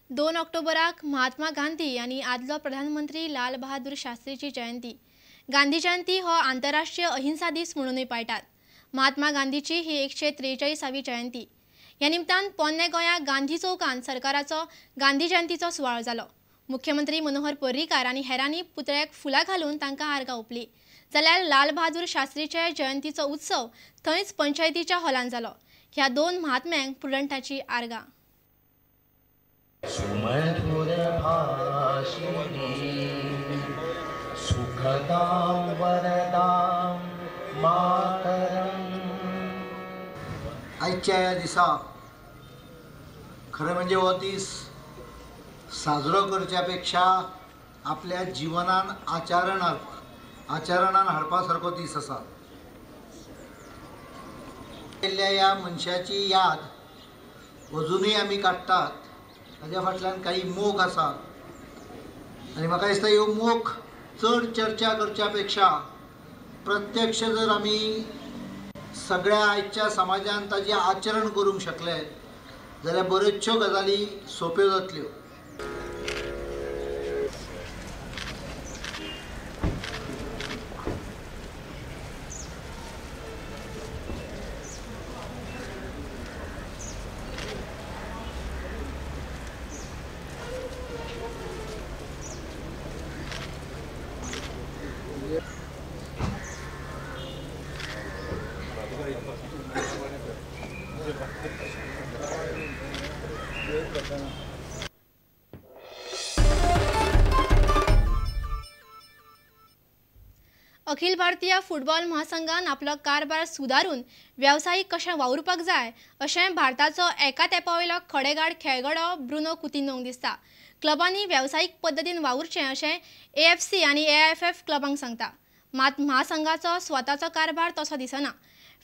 2 ऑक्टोबराक महात्मा गांधी आनी आदलो प्रधानमंत्री लाल बहादूर शास्त्रीची जयंती। गांधी जयंती हो आंतरराष्ट्रीय अहिंसा दीस म्हणूनय पाळटात। महात्मा गांधीची ही 143वी जयंती। ह्या निमतान पोन्ने गोंया गांधी चौकांत सरकाराचो गांधी जयंतीचो सुवाळो जालो। मुख्यमंत्री मनोहर पर्रीकार आनी हेरांनी पुतळ्याक फुलां घालून तांकां आर्गां ओंपली। जाल्यार लाल बहादूर शास्त्रीचे जयंतीचो उत्सव थंयच पंचायतीच्या हॉलांत जालो। ह्या दोन महात्म्यांक प्रुडंटाची आर्गां। आयच्या ह्या दिसा खरें म्हणजे हो दीस साजरो करच्या पेक्षा आपल्या जिवनान आचरणान हाडपा सारको दीस आसा। केल्ल्या ह्या मनशाची याद अजुनूय आमी काडटात। ताज्या फाटल्यान काही मोग आसा आनी म्हाका दिसता ह्यो मोग चड चर्चा करच्या पेक्षा प्रत्यक्ष जर आमी सगळ्या आयच्या समाजान ताजें आचरण करूंक शकले जाल्यार बऱ्योचश्यो गजाली सोंप्यो जातल्यो। अखिल भारतीय फुटबॉल महासंघान आपलो कारभार सुदारून वेवसायीक कशें वावुरपाक जाय अशें भारताचो एका तेंपावयलो खडेगाड खेळगडो ब्रुनो कुतिन्होक दिसता। क्लबांनी वेवसायीक पद्दतीन वावुरचें अशें एएफसी आनी एआयएफएफ क्लबांक सांगता। मात महासंघाचो स्वताचो कारभार तसो दिसना।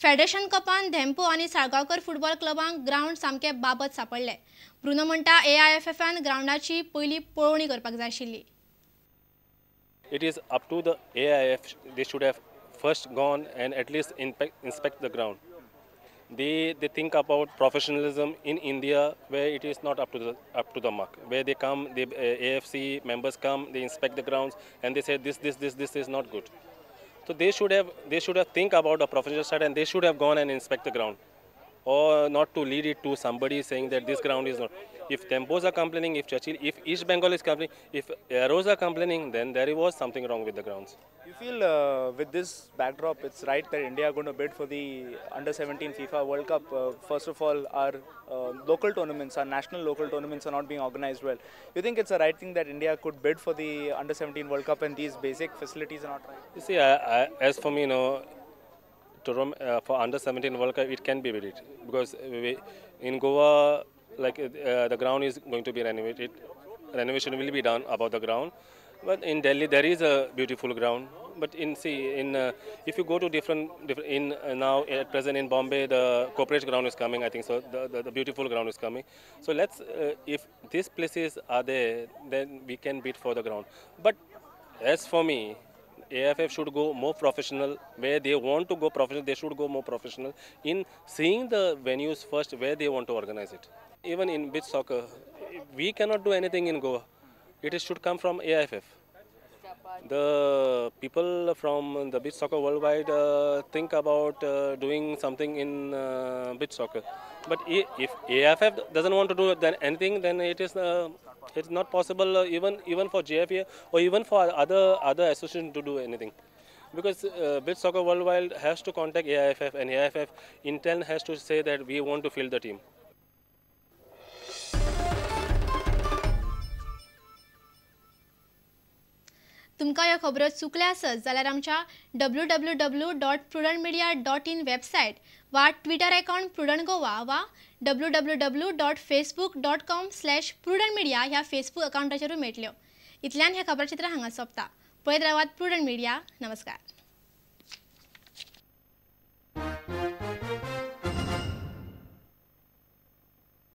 फेडरेशन कपान धेंपो आनी साळगांवकर फुटबॉल क्लबांक ग्रावंड सामके बाबत सापडले। ब्रुनो म्हणटा एआयएफएफान ग्रावंडाची पयली पळोवणी करपाक जाय आशिल्ली। It is up to the AIF. They should have first gone and at least inspect the ground. They think about professionalism in India, where it is not up to the mark. Where they come, the AFC members come, they inspect the grounds and they say this this this this is not good. So they should have think about the professional side and they should have gone and inspect the ground, or not to lead it to somebody saying that this ground is not. If Tempos are complaining, if Churchill, if East Bengal is complaining, if Arrows are complaining, then there was something wrong with the grounds. You feel with this backdrop, it's right that India are going to bid for the Under-17 FIFA World Cup. First of all, our local tournaments, our national local tournaments are not being organized well. You think it's the right thing that India could bid for the Under-17 World Cup and these basic facilities are not right? You see, I, as for me, you know, for Under-17 World Cup, it can be bidded because in Goa, like the ground is going to be renovated. Renovation will be done about the ground, but in Delhi there is a beautiful ground. But in if you go to different in now at present in Bombay the corporate ground is coming, I think so. The beautiful ground is coming. So let's if these places are there, then we can bid for the ground. But as for me, AFF should go more professional. Where they want to go professional, they should go more professional in seeing the venues first where they want to organize it. Even in beach soccer, we cannot do anything in Goa. It should come from AIFF. The people from the beach soccer worldwide think about doing something in beach soccer. But if AIFF doesn't want to do then anything, then it is it's not possible even for JFA or even for other association to do anything. Because beach soccer worldwide has to contact AIFF, and AIFF in turn has to say that we want to field the team. तुमकां ह्यो खबरो चुकल्या आसत जाल्यार आमच्या www.prudentmedia.in website वा Twitter account prudent Goa वा www.facebook.com/prudentmedia ह्या Facebook अकाउंटाचेरूय मेळटल्यो। इतल्यान हें खबरचित्र हांगा सोंपता। पळयत रावात प्रुडंट मिडिया। नमस्कार।